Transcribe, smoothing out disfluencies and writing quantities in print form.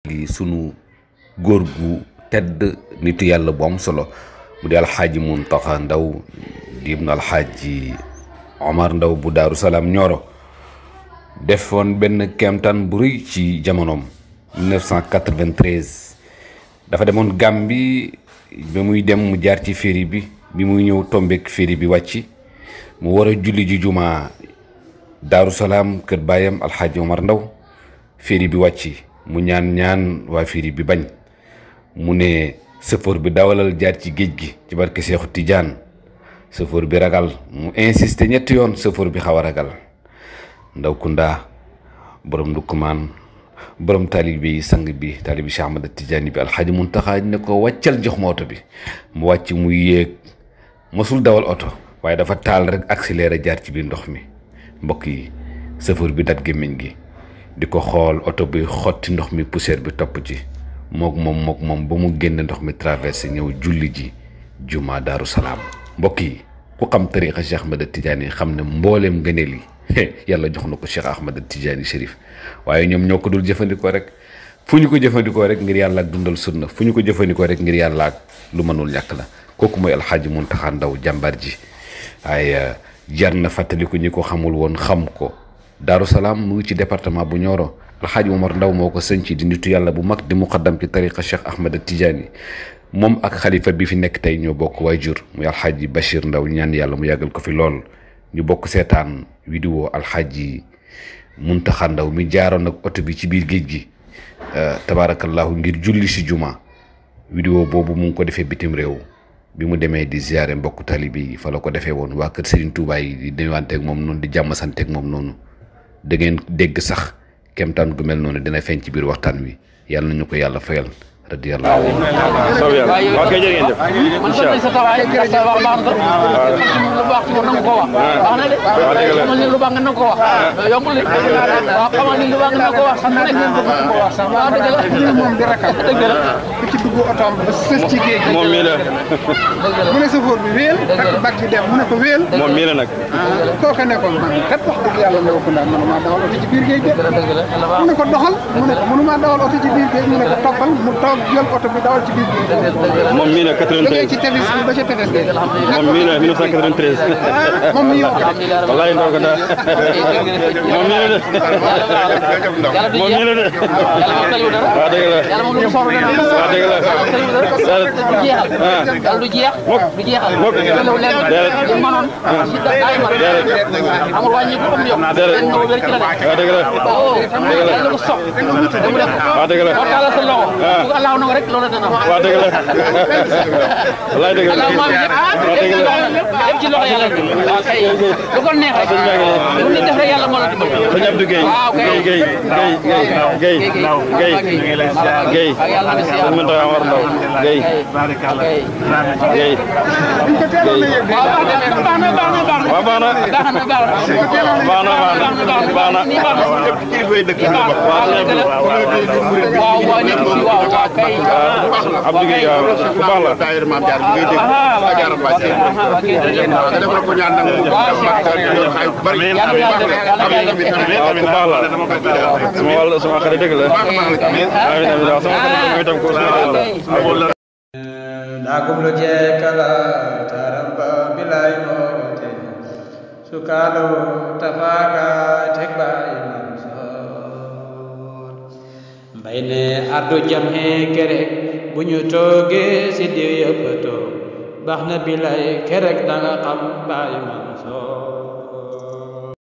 li sunu góor gu tedd nitu yàlla bu am solo mu di alxaaji Muntaxa Ndaw di ibnu alxaaji Omar Ndaw bu Daaru Salaam Ñooro defoon benn kéemtaan bu rëy ci jamonoom 1993 dafa demoon Gàmbi ba muy dem mu jaar ci féeri bi muy ñëw tombeek féeri bi wàcc mu war a julli ji jumaa Daaru Salaam kër baayam alxaaji Omar Ndaw féeri bi wàcc mu ñaan waa féeri bi bañ mu ne sëfoor bi dawalal jaar ci géej gi ci barke Seexu Tijaan sëfoor bi ragal mu insisté ñetti yoon sëfoor bi xaw a ragal Ndaw Kunda borom Ndukkumaan borom taalibe yi sang bi taalibe Cheikh Ahmad Tijaani bi alxaaji Muntaxa ne ko wàccal jox ma oto bi mu wàcc muy yéeg mosul dawal oto waaye dafa taal rek accéléré jaar ci biir ndox mi mbokk yi sëfoor bi dat gémmiñ gi di ko xool oto bi xotti ndox mi poussière bi topp ci mook moom ba mu génn ndox mi traversé ñëw julli ji juma Daaru Salaam mbokk yi ku xam tariqa Cheikh Ahmad Tijaani xam ne mbooleem ngëneel yi yàlla jox na ko Cheikh Ahmad Tijaani Chérif waaye ñoom ñoo ko dul jëfandikoo rek fu ñu ko jëfandikoo rek ngir yàlla ak dundal sunna fu ñu ko jëfandikoo rek ngir yàlla ak lu mënul ñàkk la kooku mooy alxaaji Muntaxa Ndaw jàmbar ji waaye jar na fàttaliku ñi ko xamul woon xam ko Daaru Salaam mu ngi ci département bu Nioro alxaaji Omar Ndaw moo ko sënc di nitu yàlla bu mag di muqaddam ci tariqa Cheikh Ahmad Tijaani moom ak xalifa bi fi nekk tey ñoo bokk waajur muy alxaaji Bachir Ndaw ñaan yàlla mu yàggal ko fi lool ñu bokk seetaan vidéo alxaaji Muntaxa Ndaw mi jaaroon ak oto bi ci biir géej gi tabaarakallahu ngir julli si juma vidéo boobu mu ngi ko defee bitim réew bi mu demee di ziare mbokku talibe yi fa la ko defee woon waa kër Serigne Touba yi di déwanteeg moom noonu di jàmm santeeg moom noonu da ngeen dégg sax kemtaan gu mel noonu dina feeñ ci biir waxtaan wi yàlla nañu ko yàlla fayal radiyallahu waaw kay jërë ngeen jëf man sax nañ sa tawaay sa wax baax na lu baax ci war na nga ko wax baax na de xamal ni lu baax nga na ko wax yombul de waaw xamal ni lu baax nga na ko wax sax nekk ngeen ko wax sax waaw dëgg la moom di rakam dëgg la ku ci dugg otoom ba sës ci géej gi moom mii la mu ne sëfoor bi wéel ak bag bi dem mu ne ko wéel moom mii la nag kooka ne ko man kat wax dëgg yàlla Ndaw Kunda mënumaa dawal oto ci biir géej gi mu ne ko doxal mu ne ko mënumaa dawal oto ci biir géej mu ne ko toppal mu toog jël oto bi dawal ci biir géej moom mii la 93 ci tefes bi ba ca tefes gi moom mii la 1993 moom mii wax wallaay Ndaw Kunda moom mii la de moom mii la de waaw dëgg la yàlla moom lu mu soxla waaw dëgg la yàlla du jeex du jeexal lu leen ñu mënoon ci daay ma amul wàññi ko am yokk no wér ci la de waaw dëgg la yàlla ko sox mu def waaw dëgg la moo taala sa loxo bu Allah na rek loolu dana waaw dëgg la wallaay dëgg la Allah waaw dëgg la lépp ci loxo yàlla waaw kay lu ko neex rek lu nit def rek yàlla moo la dimbal sëñ Abdou Guèye waaw kay Guèye sëñ Muntaxa Omar Ndaw Guèye Guèye waaw baax na Abdou Guèye waaw ku baax la daayira Maam Jaara bi ngay dégg ajaram wàcce defal ko ñaan nag mu ay bari waaw ku baax la sama wàll sama xarit dëgg la amiin amiin waaw sama xarit mooy tam ko nagum lo jekala taramba bilay mote sukalo tafaga tekbay mansor mbayne ardu jamhe kerek buñu toge ci di yëppato baxna bilay kerek da nga xam bay mansor